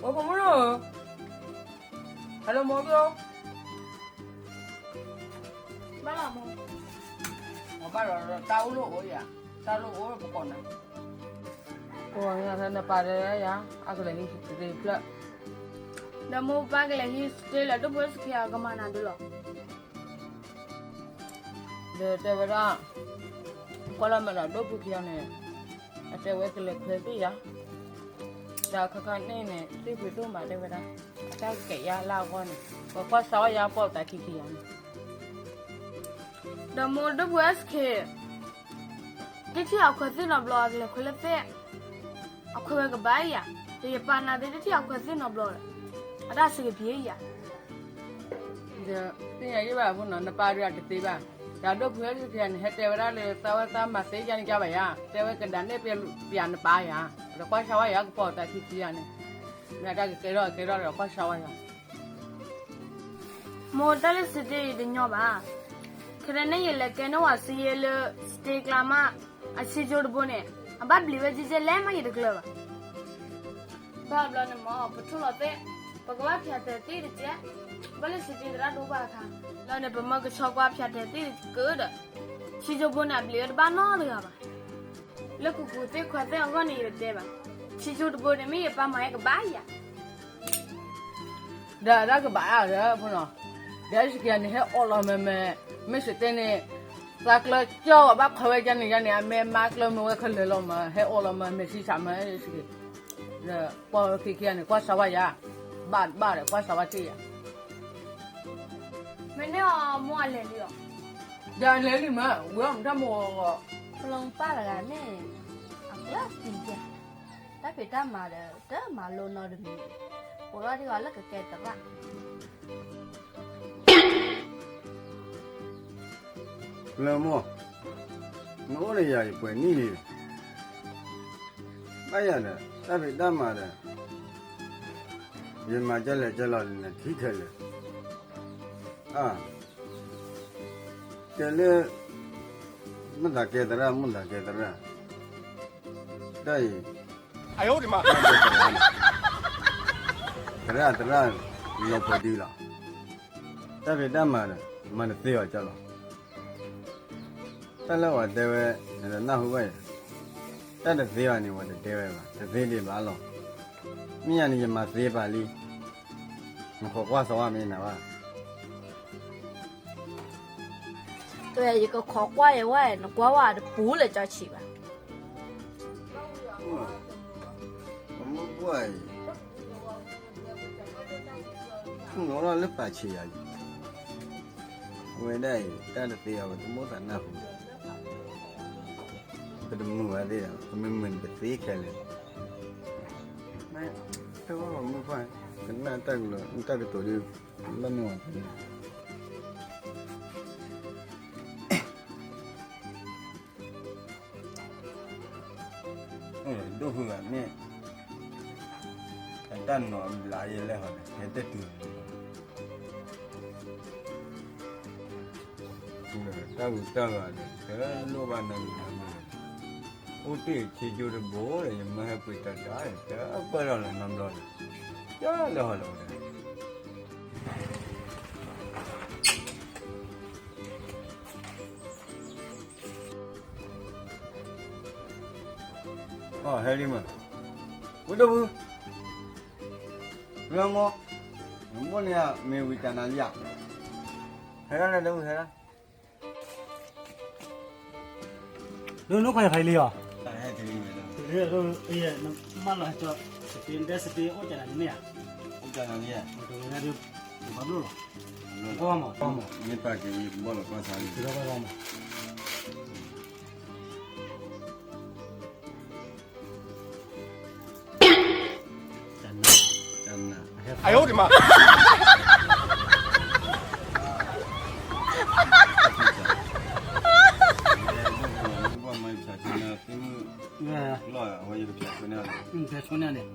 အိၣ်ဖိမုၣ်ဧၢ, ဟဲလၢမိၢ်ကၠိ, ဘၣ်လီၤမိၢ်, အဘၣ်လီၤ တၢ်အိၣ်လၢအိၣ်ယၤ, တၢ်လၢအိၣ်ပကိးနၤ, အိၣ်နၤနပၢ်ဒီးယၤ အကလဲၤဟံးစတ့ဖျၢၣ်, ဒီးမိၢ်ပၢ်ကလဲၤဟံးစတ့လၢ ဒိၣ်ဖိစခ့အကမၤနၤဒုလီၤ. ဒီးတဲဝဲဒၣ်, ကွၢ်လီၤမးဒီးဒိၣ်ဖုခံဂၤန့ၣ်, အတဲဝဲကလဲၤခွဲးသ့ၣ်ယၤ, ဒီးခါခါန့ၣ်န့ၣ် သ့ၣ်ဖုဒိၣ်မးတဲဝဲဒၣ်, အတၢ်ကကဲးယါလၢအဂီၢ်န့ၣ်, ပကွၢ်စးဝါယၤပိာ်သးခံခံဂၤန့ၣ်, ဒီးမိၢ်ဒိၣ်ဖုစခ့, တထံၣ်အခွဲးသ့ၣ်နီတဘျီ အကလဲၤခွဲးလၢသ့ၣ် အခွဲးဝဲကဘၣ်ယၤ, ဒီးယပာ်နၤသ့ၣ်တထံၣ်အခွဲးသ့ၣ်နီတဘျီဒီး, အတၢ်စံးကပံၤယၤ, ဒီးသ့ၣ်ညါယံၣ်ဘၣ်ဖိနီၤ နပၢ်ဒုးအတသ့ဘၣ်, ဒီးဒိၣ်ဖုစခ့န့ၣ် ဟဲတဲဝဲဒၣ်လၢသးဝဲသးမၤသ့ယါန့ၣ်ကဘၣ်ယၤ, တဲဝဲကဒၣ်နဲၣ်ပျးနပၢ်ယၤ, ဒီးကွၢ်စးဝါယၤကပိာ်သးခံခံဂၤန့ၣ်, မ့ၢ်အတၢ်ကကဲထီၣ်ကဲထီၣ်ဒီးကွၢ်စးဝါယၤ မိၢ်တၢ်လၢစတ့အံၤတညီဘၣ်. ခဲဒၣ်န့ၣ်ယလဲၤကဲန့ၢ်ဝဲစ့ယဲလၢ စတ့ကျါမး, အဆံးကၠိတဘိန့ၣ်, အဘၣ်ဘျံးဝဲကဲကဲလဲၣ်မးယတကျၢၤဘၣ်. ဘၣ်ဘျီန့ၣ်မး ပထူၣ်လီၤသ့ၣ်, ပကဘၣ်ဖၠးတဲာ်သ့ၣ်တကဲး, ဘၣ်လၢစတ့သရၣ်ဒိဘၣ်အခါ, လီၤန့ၣ် ပမၢကဆီကွၢ်ဖၠးတဲာ်သ့ၣ်ကဒီး, ဆံးကၠိဘိန့ၣ် အဘျံးဝဲတဘၣ်နီတဂၤဘၣ်. လၢကူကူသ့ၣ်ခွဲးသ့ၣ်အဂီၢ်န့ၣ်ယတတဲဘၣ်, ဆံးကၠိတဘိန့ၣ်မ့ၢ်ယပၢ်မၤဟဲကဘၣ်ယၤ ဒီးအတၢ်ကဘၣ်အါဒီးဖိနီၤ, ဒီးစက့ၤန့ၣ်ဟဲအိၣ်လီၤမ့မ့ၢ်, မ့ၢ်စတဲန့ၣ်, သးကျၢၤကၠီဝဲဘၣ်ခီဝဲကန့ၣ်ယန့ၣ် အမ့ၢ်မါကျၢၤမ့ၢ်ဝဲခဲလၢာ်လီၤမး ဟဲအိၣ်လီၤမး မ့ၢ်ဆံးဆးမးစက့ၤ, ဒီးကွၢ်ခံခံဂၤန့ၣ် ကွၢ်စးဝါယၤ, ဘၣ်ဘၣ်ဒီးကွၢ်စးဝါတ့ၢ်ယၤ မ့ၢ်န့ၢ်အီၤမိၢ်အလဲၤလံလီၤ, ဒီးအလဲၤလံမး ဝံၤအီၣ်မတၢ်မိၢ်ဂီၤဂီၤ, ပလီၢ်ပၢ်တဂၤန့ၣ်, အကျၢၤသံကဲ, တၢ်ဖံးတၢ်မၤဒီး တမၤလိနီတမံၤ, အိၣ်လီၤဒ်အီၤလၢကကဲသရၣ် လၢမိၢ်, နအိၣ်န့ၣ်ယၤယပှဲၤနံၣ်လံ, ဘၣ်ယၤဒီး တၢ်ဖံးတၢ်မၤဒီး, ယမၤကလဲၤကလီၤလံနထံခဲလၢာ်, အ, တဲလၢ, မ့ၢ်သးကဲသရၣ် မ့ၢ်သးကဲသရၣ်, တၢ်အံၤ, သရၣ်သရၣ်, လီၤပှဲၤဒုလီၤ, တၢ်ဖံးတၢ်မၤဒီး, မၤတသ့အီၤကလီၤ တၢ်လၢပှၤတဲဝဲ, နနၢ်ဟူဘၣ်ယၤ, တၢ်တသ့ဘၣ်န့ၣ် ပှၤတတဲဝဲဘၣ် တသ့ဒံးဘၣ်လီၤ, မ့ၢ်ယၤန့ၣ် ယမၤသ့ပာ်လံ, နခိးကွၢ်စးဝါမ့ၢ်နၤဘၣ်, ယကခိးကွၢ်ယဝဲ နကွၢ်ဝဲတပူၤလၢကၠီဆံးဘၣ် အမုၢ်ပှၢ်အံၤ, ထူၣ်နီၤလီၤလၢပာ်ဆံးယၤလံ, အဝဲဒၣ်အံၤ တၢ်တသ့အီၤ ပတမိၣ်သးနၢ်ဟူ, ပတမုာ်ဘၣ်သ့ၣ်ဒီး ပမ့ၢ်မုာ်န့ၣ် ပသ့ခဲလၢာ်, မ့ၢ်, တဲဝဲအမုၢ်ပှၢ်, ကနၣ်တၢ်ကလီၤ တၢ်ကတိၤဒ်, ဘၣ်မ့ၢ်ဝဲ ဒိၣ်ဖုဂၤမ့ၢ်, တၢ်နီၢ်ဘျးယဲလဲၣ်ဟီဒီး ဟဲတတုၤ, တၢ်ဂုၤတၢ်ဂၤဒီး တလိၣ်ဘၣ်နၤဂ့ၤနၤမ့ၢ်, အိၣ်တ့ၢ်ဆံးကၠိတဘိဒီး ယမၢဟဲပှ့ၤတၢ်တၢ် တပၢၢ်လီၤလၢနီတဘျီဒီး, ယလဲၤဟီလီၤဒီး အဟဲလံမး, ဝံဒိၣ်ဖု, လၢမိၢ်, နမိၢ်န့ၣ်မ့ၢ်ဝံတၢ်နၤလံဧါ, ဟဲဒၣ်လၢဒၣ်ဝံဟဲဒၣ်, ဒ်နခွဲးဖဲလံဧါ, မ့ၢ်လီၤ, စပ့ဒဲစပ့အိၣ်ကနၤန့ၣ်မ့ၢ်ဧါ, အိၣ်ကနၤန့ၣ်ဧါ, တဝဲဒၣ်ဒုး, ဘၣ်ဘျိလီၤ, ကီမး, ကီမး, မ့ၢ်ပာ်က့ၤဝံၤကဘီၣ်လီၤကွၢ်ဆါလံ, ကဘီၣ်လီၤကွၢ်ဆါမး တၢ်နါ, တၢ်နါ, အယိဒံးမး, လီၤ, အဝဲယကဖျဲးဆိန့ၢ်, ဖျဲးဆိန့ၢ်န့ၣ်,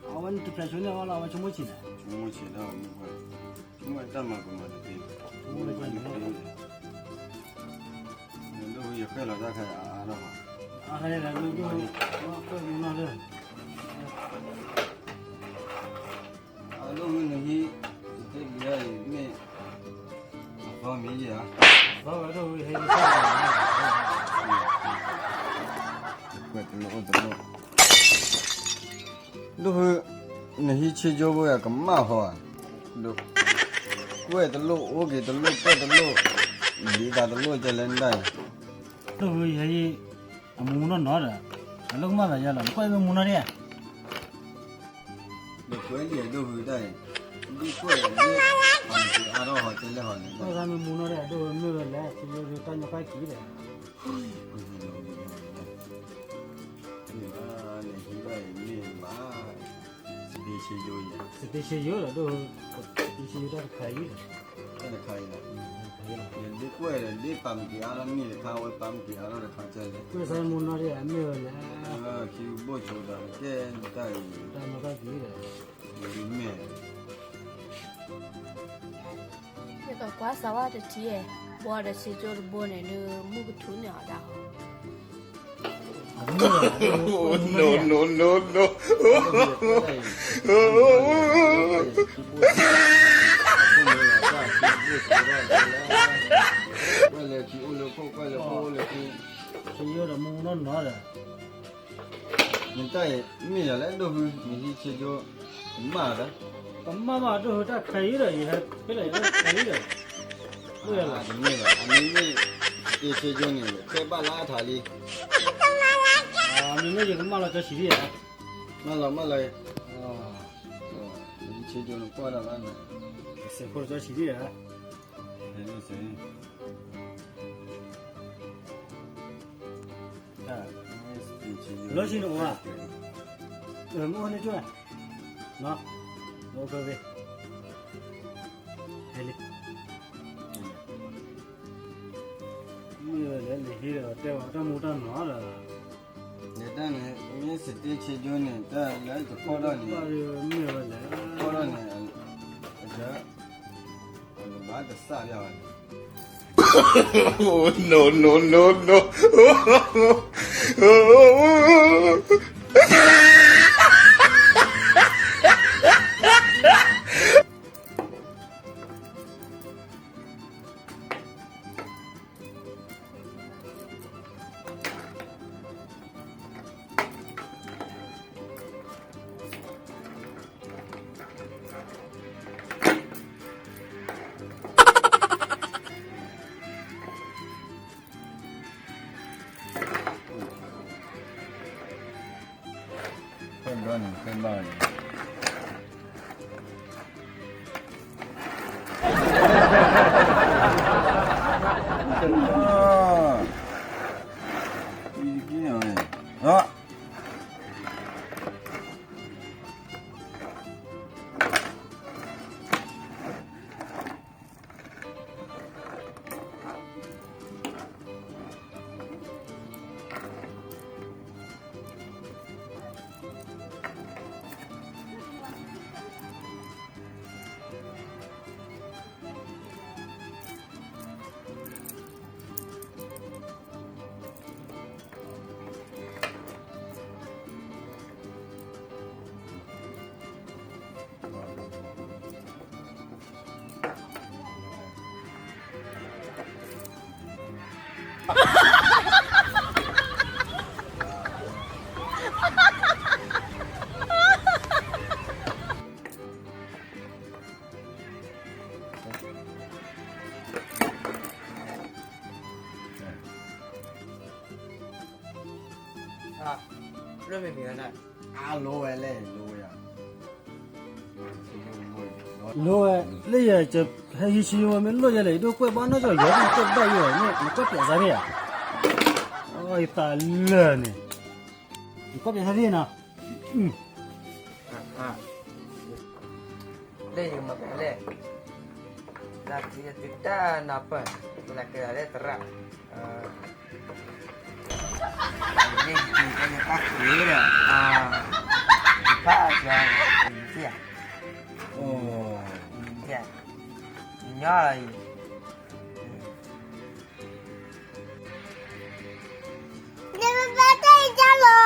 အဝဲနတဖျဲးဆိန့ၢ်အီၤလီၤ, အဝဲဆိကမိၣ်ဆံးန့ၣ်, ဆိကမိၣ်ဆံးဒၣ်ဝဲမုၢ်ပှၢ်, ဆိကမိၣ်တၢ်မၤကမၤတသ့, ဆိကမိၣ်တသ့, ဒ်ယဃဲၢ်လီၤတၢ်ခဲအါအါထီၣ်, အါထီၣ်ယဲဒီး ဒ်, ဒ်, ဒ်, ဒ်, ဒ်, ဒ်, ဒ်, ဒ်, ဒ်, ဒ်, ဒ်, ဒိၣ်မုၢ်နဟံၣ်, တဘျီအံၤမ့ၢ် အသီမ့ၢ်ယဲၢ်ဧါ, သီဝဲဒိၣ်မုၢ်ဟံၣ်, ကွဲးတလိၣ်အိၣ်တလိၣ်, ဒိၣ်မုၢ် နဟံၣ်ဆ့ကၠိဖိယၤကမၣ်ဃီဧါ, ကွဲးတလိၣ်အိၣ်က့ၤတလိၣ်ကွဲးတလိၣ်, ဒ်သးတလိၣ်ကလဲၣ်နဒၣ်အံၤ, ဒိၣ်မုၢ်ဟံၣ် အမူနီၢ်နီၢ်ဒီး, အလိၣ်ကမၣ်သးယါလီၤ နကွၢ်မ့ၢ်မူနီၢ်ဒၣ်ဧါ, နကွဲးလံာ်ဒိၣ်မုၢ်ဒၣ်အံၤ, ဒ်ကွဲးလံာ်, အမူအါထီၣ်ဟီတဲလဲၣ်ဟီန့ၣ်, ကွၢ်သးမ့ၢ်မူနီၢ်ဒၣ် ဒိၣ်မုၢ်မ့ၢ်ဝဲလဲၣ် ဆ့ကၠိတၢ်ညီဖးကံၢ်ဒီး, နဟံၣ်ဘၣ်အံၤမ့ၢ်ဘၣ်, စတ့ဆ့ယိ, စတ့ဆ့ယိဒီး ဒိၣ်မုၢ်, စတ့ဆ့ယိတၢ်တခါအံၤဒီး, တၢ်တခါအံၤလီၤ, နဒ်ကွဲးဒီး ဒ်ပာ်မ့ၢ်က့ၤအါထီၣ်န့ၢ်တခါ ဝဲပာ်မ့ၢ်က့ၤအါထီၣ်တခါကလဲၣ်, ကွဲးသးမ့ၢ်မူနီၢ်ဒၣ်အမ့ၢ်ဝဲလဲၣ်, ခံဘိၣ်ဆိးဒီးကဲတၢ်အံၤ, တၢ်မၤဘၣ်ကံၢ်ဒီး, မ့ၢ် ယကကွၢ်စးဝါတထံၣ်, ဘှီဒီးဆ့ကၠိတဘိန့ၣ် ဒုးမုၢ်ကထူန့ၢ်အီၤဒၣ်ဟီ, ကွၢ်လၢခံအိၣ်လၢခိၣ် ကွၢ်လၢခိၣ်အိၣ်လၢခံ, ဆ့ယိဒီးမူနီၢ်နီၢ်ဒီး နတၢ်အံၤ မ့ၢ်ယၤလဲၣ်ဒိၣ်မုၢ် နဟံၣ်ဆ့ကၠိ, မၤဒီး, ကမၣ်မးဒိၣ်မုၢ် တၢ်ခဲအံၤဒီး ယဟဲဖဲလဲၣ်တၢ်ခဲအံၤဒီး, တမ့ၢ်ဘၣ် အမ့ၢ်မ့ၢ် တ့ဆ့ကၠိန့ၣ် ခဲဘၣ်လၢအထးလံ, မ့မ့ၢ်ယကမၣ်လီၤကၠီဆံးဒံဧါ, မၣ်လီၤမၣ်လီၤ, နဟံၣ်ဆ့ကၠိနကွၢ်ဒၣ်ဘၣ်န့ၣ်, ကစဲးဖိလီၤကၠီဆံးဒံဧါ, လီၤဆံနအိၣ်ဧါ, မ့ၢ်အိၣ်န့ၣ်ကၠိ, အိၣ်ဖဲဖဲ, ဟဲလံ, မ့ၢ်ဝဲလဲၣ် နဟံၣ်ဒီးတဲဝဲတၢ်မူတၢ်နီၢ်ဒီး, နတၢ်န့ၣ် မ့ၢ်စတ့ဆ့ကၠိန့ၣ် တၢ်လၢတဖီၣ်ထီၣ်န့ၣ်, မ့ၢ်ဝဲလဲၣ်, ဖီၣ်ထီၣ်န့ၣ်, အက, အကဘၣ်တစၢ်ဘၣ်ဝဲန့ၣ် No, no, no, no.လိၣ်ဝဲလဲၣ် လိၣ်ဝဲယၤ, လိၣ်ဝဲ, လၢယၤ ဟဲဟံးဆံဝဲမ့ၢ်လိၣ်ယၤလဲၣ် ယဒိၣ်ကွဲးဘၣ်နီၢ်ကီၢ်ယၤ ကွဲးဘၣ်ယၤန့ၣ် နကွၢ်ပျးသးဒၣ်ဧါ, အယသးလၢာ်န့ၣ်, နကွၢ်ပျးသးဒၣ်နီၤ, လၢယကမၤပျးလဲၣ်, လၢသုတၢ်နၢ်ပၢၢ်, လၢကလၢသရၣ်, ယတၢ်ဃ့ဒီး, ဖးကၠီ, ယသ့ၣ်, ယညီလီၤအံၤ, နမ့ၢ်ဘၣ်တၢ်အံၤတၢ်လီၤ,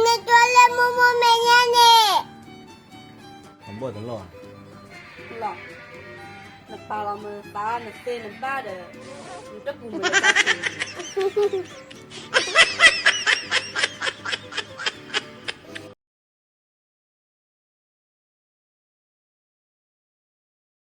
နကၠိလၢမိၢ်မိၢ်မဲာ်ညါန့ၣ်, အဘၣ် တလီၢ်, လီၤ, နပာ်လီၤမတၤ နသ့နဘၣ်ဒီး နတပူၤမတၤတၢ်သ့